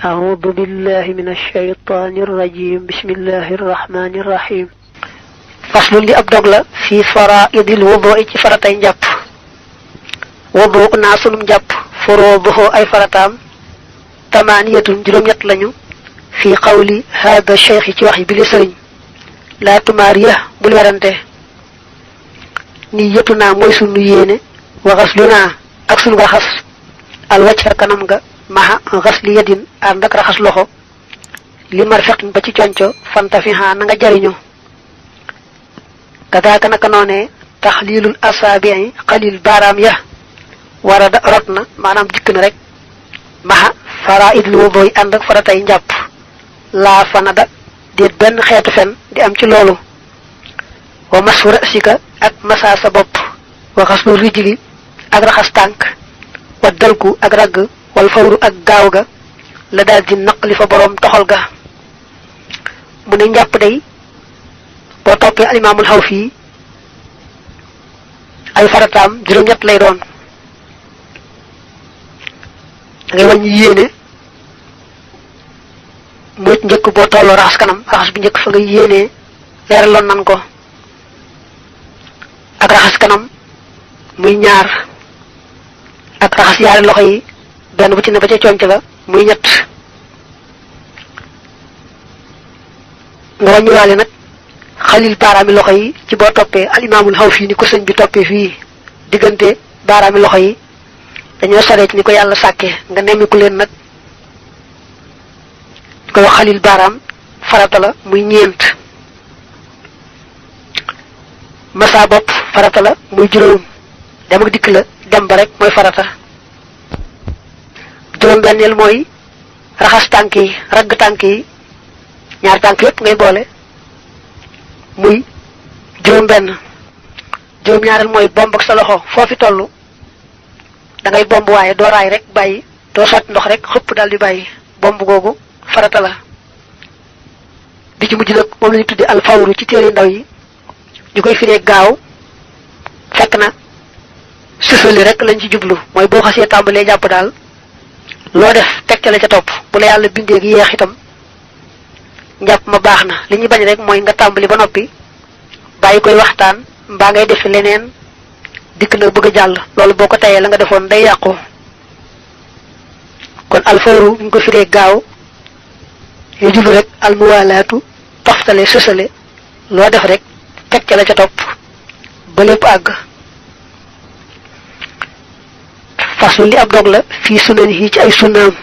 أعوذ بالله من الشيطان الرجيم بسم الله الرحمن الرحيم فصل li ab dog la fi faraidil wudu'i ci faratay njàpp wudu naa sunum njàpp furuduhu ay farataam tamaaniyatun juróom-ñett lañu fi qawli hada cheikh ci wax yi bi li sëriñ laa tumaariya bul werante niyatu naa mooy sunu yéene wa xaslu naa ak sunu raxas al wajha kanam nga maha xasli yadin ànd ak raxas loxo li marfaqin ba ci conco fantafiha na nga jariñu kadaaka naka noonee taxliilul asaabi'i xalil baaraam ya warada rot na maanaam dikk na rek maha faraidul wudu ànd ak faratay njàpp laa fanada déet benn xeetu fen di am ci loolu wa masu rasika ak masa sa bopp wa xaslu rijli ak raxas tànk wa dalku ak ragg wal fawru ak gaaw ga la daal di naqli fa boroom toxal ga mu ne njàpp day boo toppee alimaamul Xawfi ay farataam juróom-ñett lay doon da ngay wàññi yéene muy njëkk boo tolloo raxas kanam raxas bu njëkk fa nga yéenee leeraloon nan ko ak raxas kanam muy ñaar ak raxas yaari loxo yi benn bu ci ne ba ca conc ga muy ñett nga wàññiwaale nag xalil baaraami loxo yi ci boo toppee alimaamul Xawfi ni ko sëñ bi toppee fii diggante baaraami loxo yi dañoo soree ci ni ko yàlla sàkkee nga nemmiku leen nag ko wax xalil baaraam farata la muy ñeent masa bopp farata la muy juróom dem ak dikk la dem ba rek mooy farata juróom benneel mooy raxas tànk yi ragg tànk yi ñaar tànk yépp ngay boole muy juróom benn juróom ñaareel mooy bomb ak sa loxo foofi tollu da ngay bomb waaye doo raay rek bàyyi doo sotti ndox rek xëpp daal di bàyyi bomb googu farata la bi ci mujj nag moom la ñu tudde alfawru ci téere ndaw yi ñu koy firee gaaw fekk na sësali rek lañ ci jublu mooy boo xasee tàmbalee jàpp daal loo def tegte la ca topp bu la yàlla bindee gi yeex itam njàpp ma baax na li ñu bañ rek mooy nga tàmbali ba noppi bàyyi koy waxtaan mbaa ngay def leneen dikk na bëgg a jàll loolu boo ko tayee la nga defoon day yàqu kon alfawru ñu ko firee gaaw yu jublu rek almuwaalaatu toftale sësale loo def rek tegte la ca topp ba lépp àgg façon li ab dog la fii sunan yi ci ay sunnaam